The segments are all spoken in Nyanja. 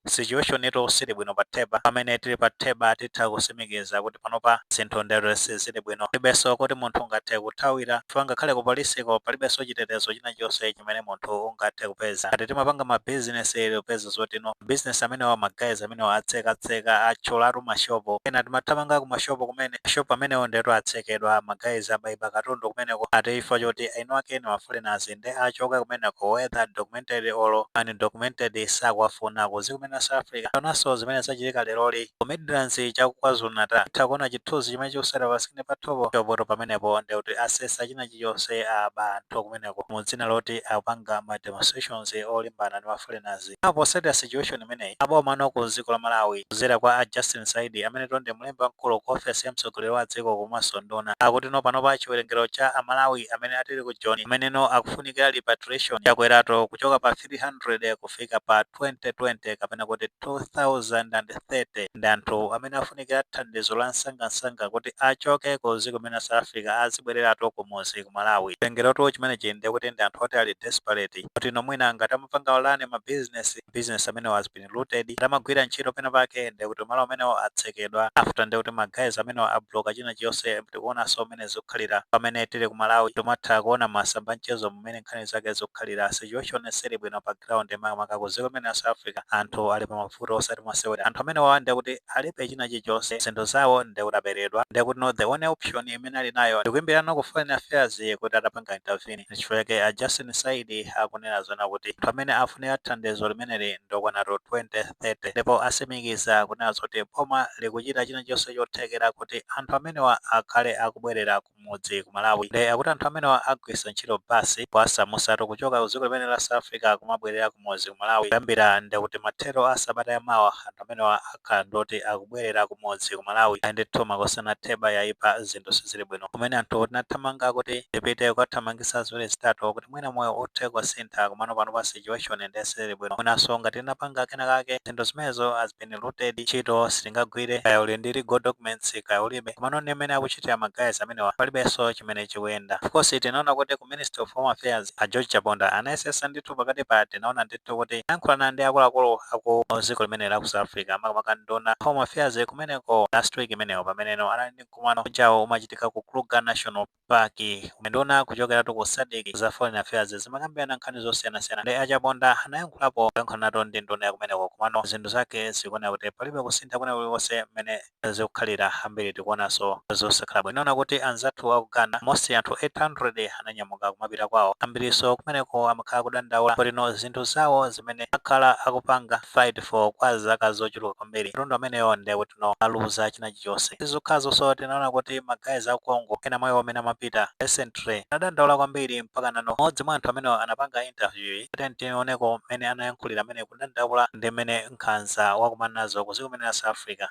Situation ito sili bwino pa Theba. Pamene tili pa Theba, titha kusimikiza kuti panopa zinthu ndero sizili bwino. Palibenso kuti munthu ungathe kuthawira chifukwa ngakhale ku polisiko palibenso chitetezo china chonse chimene munthu ungathe kupeza. Ngati timapanga mabizinesi, kupeza zoti no business amenewa, ma guys amenewa atsekatseka, athyolatu mashopo ena. Timathamanga ku mashopo kumene mashopo amenewo ndetu atsekedwa, ma guys abayiba katundu kumeneko, ati ifo choti eni ake ni ma foreigners nde achoka kumeneko, whether documented or undocumented, sakuwafuna kuzi kumene South Africa. Tonanso zimene zachitika leroli ku Midlands cha KwaZulu Natal, titha kuona chithunzi chimene chikusera pa screen pathopo chopoto pamenepo, ndekuti asesa china chilichonse, aba anthu kumeneko mu dzina loti akupanga ma demonstrations olimbana ndi ma foreigners. Apo situation imeneyi, aboma ku dziko la Malawi kudzera kwa a Justin Saidi, amene tonde mlembi wamkulu ku ofesi ya mtsogoleri wa dziko komanso nduna, akuti no panopa chiwerengero cha Amalawi amene atili ku Joni ameneno akufunikira repatriation chakweratu kuchoka pa 300 kufika pa 2020 kapena kuti 2030. Ndi anthu amene afunikira thandizo la msangamsanga kuti achoke ku dziko limene South Africa, azibwereratu kumuzi ku Malawi. Chiwerengerotu chimenechi ndikuti ndi anthu oti ali desperate, kuti nomwina ngati amapanga run ma business, business amene has been looted, amagwira ntchito pena pake, ndikuti malo amenewo atsekedwa after ndikuti ma guys amenewo abloka china chonse. Tikuonanso mmene zikukhalira pamene tili ku Malawi. Timatha kuona masamba mchezo mmene nkhani zake zikukhalira. Situation sili bwino pa ground, makamaka ku dziko limene la South Africa. Anthu ali pa mavuto osati masewera. Anthu amenewa ndikuti alibe china chilichonse, zinthu zawo ndikuti aberedwa, ndikuti no the only option imene ali nayo ndikuyimbirana ku Foreign Affairs kuti atapanga intervene. Chifukwa chake a Justin Saidi akunena zona kuti anthu amene afunika thandizo limeneli ndokwanatu 2030, ndipo asimikiza kunena zoti boma likuchita china chonse chothekera kuti anthu amenewa akhale akubwerera kumudzi ku Malawi. Ndi akuti anthu amenewa agwiritsa ntchito basi kuwasamusatu kuchoka ku dziko limene la South Africa kumabwerera kumudzi ku Malawi. Kuyambira ndikuti mathero a sabata yamawa, anthu amenewa akhala ndoti akubwerera kumudzi ku Malawi. Ndithu makosana, Theba yayipa, zinthu sizili bwino. Kumene anthu tinathamanga kuti tipite kukathamangisa ziwiri zitatu kuti mwina moyo uthe kusintha, komano pano pa situation ndi sizili bwino. Mwinanso ngati tinapanga kenakake, zinthu zimenezo has been looted, ntchito sitingagwire, kaya uli ndi legal documents, kaya ulibe. Komano ndi mmene akuchitira ma guys amenewa, palibenso chimene chikuyenda. Of course, tinaona kuti ku Ministry of Home Affairs a George Chaponda anayesesa ndithu. Pakati pa tinaona ndithu kuti ayankhulana ndi akuluakulu aku dziko limene la ku South Africa, makamaka nduna Home Affairs kumeneko, last week imeneyo, pameneno anali ndi mkumano ujawo umachitika ku Kruger National Park. Nduna kuchokeratu ku SADC za Foreign Affairs zimakambirana nkhani zosiyanasiyana, ndi aChaponda anayankhulapo, kuyankhulanato ndi nduna ya kumeneko. Komano zinthu zake zikuoneka kuti palibe kusintha kwina kulikonse mmene zikukhalira. Ambiri tikuonanso zosakhala bwino. Inaona kuti anzathu aku Ghana, most anthu 800 ananyamuka kumapita kwawo. Ambiriso kumeneko amakhala kudandaula kuti no zinthu zawo zimene akhala akupanga fight for kwa zaka zochuluka kwambiri, katundu ameneyo ndiye kuti no aluza china chilichonse. Sizokhazo, tinaona kuti ma guys aku Congo ena mwayo amene amapita recently anadandaula kwambiri, mpaka nano mmodzi mwa anthu amenewo anapanga interview kuti tioneko mmene anayankhulira, amene kudandaula ndi mmene nkhanza wakumana nazo ku dziko limene la South Africa.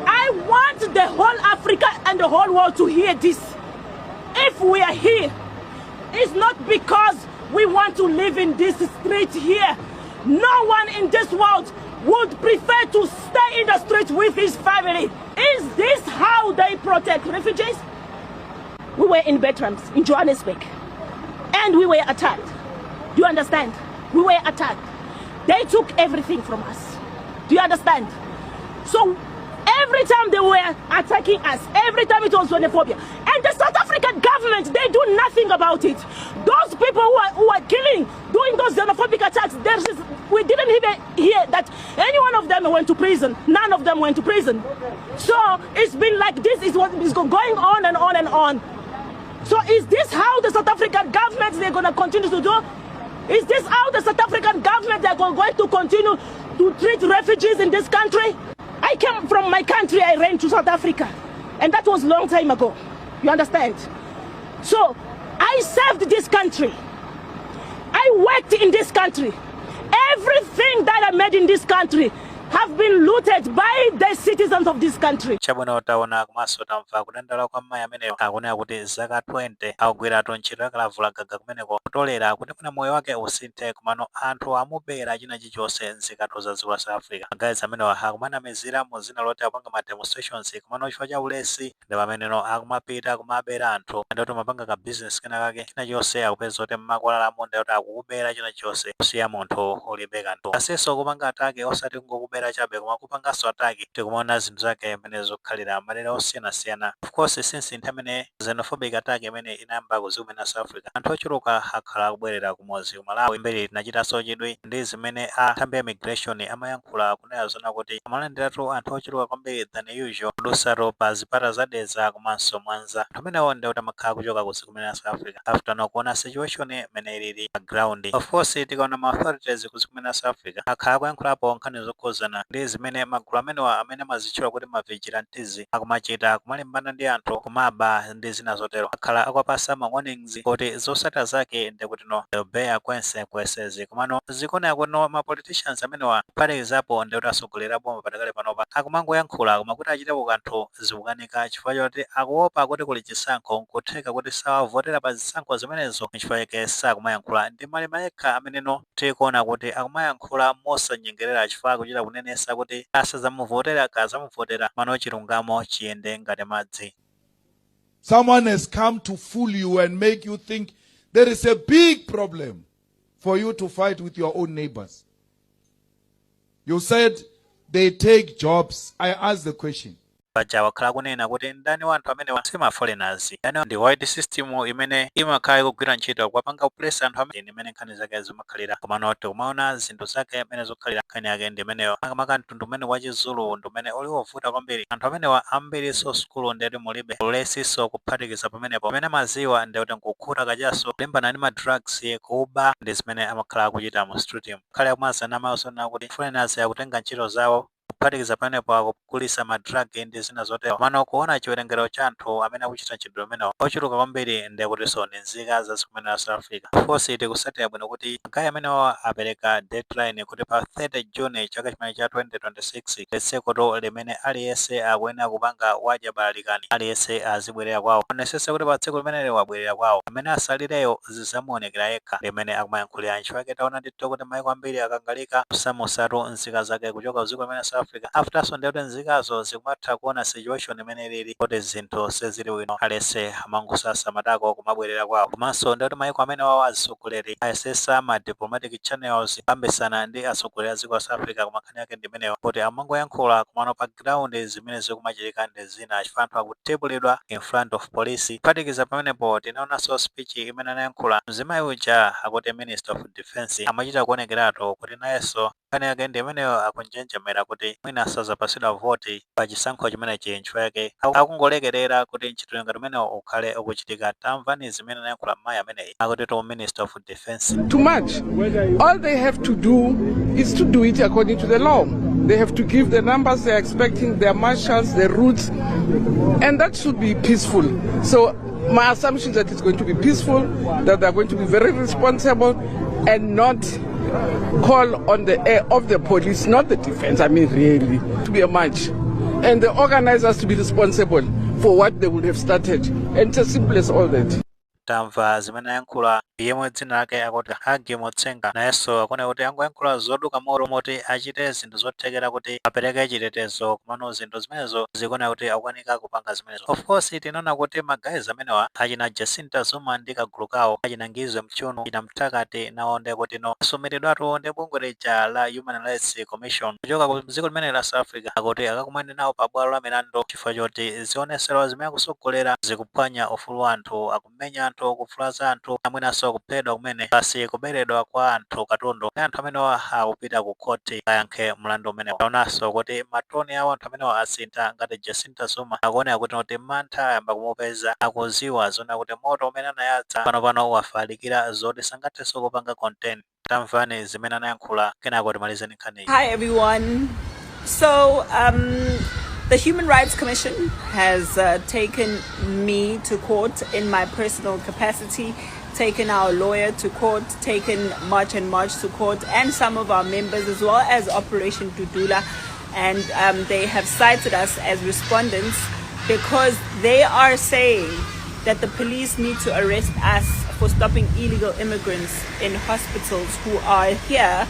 I want the whole Africa and the whole world to hear this. If we are here, it's not because we want to live in this street here. No one in this world would prefer to stay in the street with his family. Is this how they protect refugees? We were in Bertrams in Johannesburg and we were attacked. Do you understand? We were attacked. They took everything from us. Do you understand? So every time they were attacking us, every time it was xenophobia. And the South African government, they do nothing about it. Those people who are killing, doing those xenophobic attacks, we didn't even hear that any one of them went to prison. None of them went to prison. So it's been like this is what is going on and on and on. So is this how the South African government they're gonna continue to do? Is this how the South African government they're going to continue to treat refugees in this country? I came from my country, I ran to South Africa. And that was a long time ago. You understand? So I served this country. I worked in this country. Everything that I made in this country has been stolen. have been looted by the citizens of this country. Chabwino, taona komanso tamva kudandaula kwa mayi ameneyo. Akunena kuti zaka 20 akugwiratu ntchito yakalavula gaga kumeneko, kutolera kuti mwina moyo wake usinthe, komano anthu amubera china chilichonse. Nzikatu za dziko la South Africa, magazi amenewa akumanamizira mu zina loti akupanga ma demonstrations, komano chifukwa cha ulesi ndi pameneno akumapita kumabera anthu. Ndoti mapanga ka business kena kake, china chonse akupeza kuti mmakwalalamo, ndoti akukubera china chonse, kusiya munthu ulibe kanthu. Asenso kupanga attack, osati kungokubera chabe, koma kupanganso attack. Tikumaona zinthu zake mmene zikukhalira madera osiyanasiyana. Of course, since nthawi imene xenophobic attack imene inayamba kuzikumena South Africa, anthu ochuluka akhala akubwerera kumudzi ku Malawi. Mbiri tinachitanso chidwi ndi zimene a nthambi ya immigration amayankhula, kunena zona kuti amalandiratu anthu ochuluka kwambiri than usual kudusatu pa zipata za Dedza komanso Mwanza. Anthu amenewo ndi kuti amakhala kuchoka kuzikumena South Africa after no kuona situation imene ilili pa ground. Of course, tikaona ma authorities kuzikumena South Africa akhala akuyankhulapo nkhani zokhuzana ndi zimene magulu amenewa amene amazitchula kuti ma vigilantes akumachita, kumalimbana ndi anthu, kumaba ndi zina zotero. Akhala akuwapasa ma warnings kuti zotsatira zake ndikuti no, they'll bear consequences. Komano zikuoneka kuti no, ma politicians amenewa, kuphatikizapo ndikuti atsogoleri a boma patakale panopa, akumangoyankhula, koma kuti achitepo kanthu zikukanika, chifukwa choti akuopa kuti kuli chisankho, nkutheka kuti sawavotera pa zisankho zimenezo, nchifukwa chake sakumayankhula. Ndi Malema yekha ameneno tikuona kuti akumayankhula mosanyengerera, chifukwa akuchita kunenesa kuti asadzamuvotera, kazamuvotera, mano chilungamo chiyende ngati madzi. Someone has come to fool you and make you think there is a big problem for you to fight with your own neighbors. You said they take jobs. I asked the question. Paja wakhala kunena kuti ndani wa anthu amenewa si ma foreigners, ndani? Ndi white system imene imakhala ikugwira ntchito kuwapanga oppress anthu amene, imene nkhani zake zimakhalira. Komano tikumaona zinthu zake imene zikukhalira, nkhani yake ndi imeneyo. Makamaka mtundu umene wachizulu ndi umene uli wovuta kwambiri. Anthu amenewa ambiriso sukulu ndeti mulibe, ulesiso kuphatikiza pamenepo. Amene amaziwa ndikuti nkukhuta kachaso, kulimbana ndi ma drugs, kuba, ndi zimene amakhala akuchita mu street. Khale akumazana amayosona kuti foreigners akutenga ntchito zawo, kuphatikiza pamenepo akugulisa ma drug ndi zina zotero. Mano kuona chiwerengero cha anthu amene akuchita ntchito umenewo ochuluka kwambiri, ndikutinso ndi nzika za dziko la South Africa. Of course, tikusatira bwino kuti magayi amenewa apereka deadline kuti pa 30 June chaka chimene cha 2026, tsiku limene aliyense akuyenera kupanga wadya balalikani, aliyense azibwerera kwawo. Onesesa kuti pa tsiku limeneli wabwerera kwawo, amene asalireyo zizamuonekera yekha limene akumayankhulira. Nchifukwa taona ndithu kuti maiko ambiri akangalika kusamusatu nzika zake kuchoka dziko limene South Africa, afterso ndikuti nzikazo zikumatha kuona situation imene ilili kuti zinthu sizili bwino, aliyense amangosasa matako kumabwerera kwawo. Komanso ndikuti maiko amene wawo atsogoleri ayesesa ma diplomatic channels kuyambisana ndi atsogoleri a dziko la South Africa, koma nkhani yake ndi imeneyo, kuti amangoyankhula, komano pa ground zimene zikumachitika ndi zina, chifukwa anthu akutibulidwa in front of police. Kuphatikiza pamenepo, tinaonanso speech imene anayankhula mzimayi uja akuti Minister of Defense, amachita kuonekeratu kuti nayenso nkhani yake ndi imeneyo, akunjenjemera kuti mwina sazapasidwa voti pa chisankho chimenechi, nchifukwa yake akungolekerera kuti mchitidwe ngati umenewo ukhale ukuchitika. Tamvani zimene anayankhula mayi ameneyi akuti to Minister of Defense. Too much. All they have to do is to do it according to the law. They have to give the numbers they're expecting, their marshals, the routes, and that should be peaceful. So my assumption is that it's going to be peaceful, that they're going to be very responsible and not call on the air of the police, not the defense, I mean really, to be a march. And the organizers to be responsible for what they would have started. And it's as simple as all that. Tamva zimene ayankhula yemwe dzina lake akuti Angie Motshekga. Nayenso akuona kuti angoyankhula zoduka moto moti achite zinthu zothekera kuti apereke chitetezo, komano zinthu zimenezo zikuona kuti akukanika kupanga zimenezo. Of course, tinaona kuti ma guys amenewa achina Jacinta Zuma ndi kagulu kawo, achina Ngizwe Mchunu, achina Mtakati, nawo ndi kuti no, asumiridwatu ndi bungwe lija la Human Rights Commission kuchoka ku dziko limene la South Africa, akuti akakumane nawo pa bwalo la milandu chifukwa choti zionesero zimene akusogolera zikuphwanya ufulu wa anthu, akumenya anthu, kuvulaza anthu, amwenanso kuphedwa kumene basi, kuberedwa kwa anthu katundu. Ndi anthu amenewa akupita ku khoti ayankhe mlandu umenewo. Taonanso kuti ma tone awo anthu amenewa asintha, ngati Jacinta Zuma akuoneka kuti mantha ayamba kumupeza, akuziwa zona kuti moto umene anayatsa panopano wafalikira, zoti sangathenso kupanga contain. Tamvani zimene anayankhula, kenako timalizeni nkhaniyi. Hi, everyone. So, the Human Rights Commission has taken me to court in my personal capacity. taken our lawyer to court, taken March and March to court, and some of our members, as well as Operation Dudula. And they have cited us as respondents because they are saying that the police need to arrest us for stopping illegal immigrants in hospitals who are here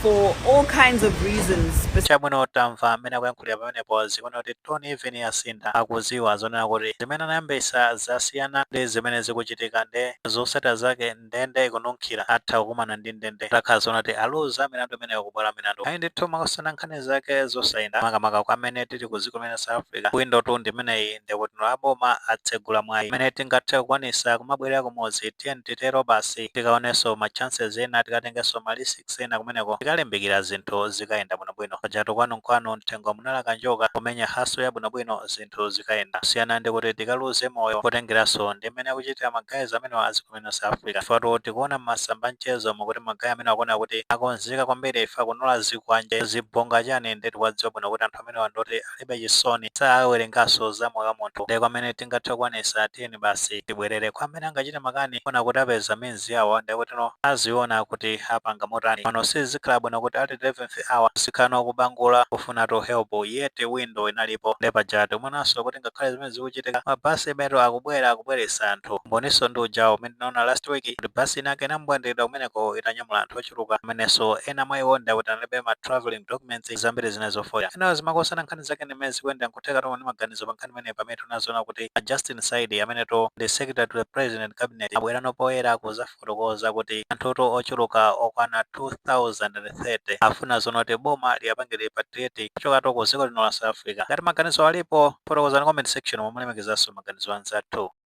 for all kinds of reasons. Chabwino, tamva amene akuyankhulira pamenepo. Zikuona kuti tone even yasintha, akuziwa zonena kuti zimene anayambisa zasiyana ndi zimene zikuchitika, ndi zotsatira zake ndende ikununkhira, atha kukumana ndi ndende takhala zona kuti aluza milandu imeneyo kubwera milandu. Ayi ndithu, makosana, nkhani zake zosayenda, makamaka kwa amene tili ku dziko limene South Africa. Window tu ndimeneyi, ndikuti aboma atsegula mwayi imene tingathe kukwanisa kumabwerera kumudzi. Tiye titero basi, tikaonenso ma chances ena, tikatengenso ma risks ena kumeneko, tikalimbikira, zinthu zikayenda bwinobwino. Pajatu kwanu nkwanu, mthengo munalaka njoka, kumenya hustle yabwinobwino, zinthu zikayenda, kusiyana ndi kuti tikaluze moyo, potengeranso ndi mmene akuchitira ma guys amene azikumene South Africa. Fatu tikuona mmasamba mchezo mukuti ma guy amene akuona kuti akonzeka kwambiri, ife akunola zikwanje, zibonga chani, ndi tikuwadziwa bwino kuti anthu amene ndoti alibe chisoni, sawerenganso za moyo wa munthu. Ndi kwamene tingathe kukwanisa, tiyeni basi tibwerere. Kwa amene angachite makani ona kuti apeza means yawo, ndikuti no aziona kuti apanga motani. Pano sizikhala bwino kuti ati 11th hour zikhala kubangula kufuna to help, yet window inalipo. Ndi pajatu mwenanso kuti ngakhale zimene zikuchitika, mabasi emeto akubwera, akubweresa anthu. Mboniso ndi ujawo umene tinaona last week kuti basi inake inambwandira kumeneko itanyamula anthu ochuluka, amenenso ena mwa iwo ndakuti analibe ma traveling documents, zambiri zina zofoya ena zimakosana. Nkhani zake ndimene zikuyenda, nkutheka tomwe ndi maganizo pa nkhani imeneyi, pamene tinazoona kuti a Justin Saidi, ameneto ndi secretary to the president cabinet, abwerano poyera kuzafotokoza kuti anthuto ochuluka okwana 2030 afuna zona kuti boma liyapange repatriate kuchokato ku dziko lino la South Africa. Ngati maganizo alipo, fotokozani comment section, momwe mulemekezanso maganizo anzathu.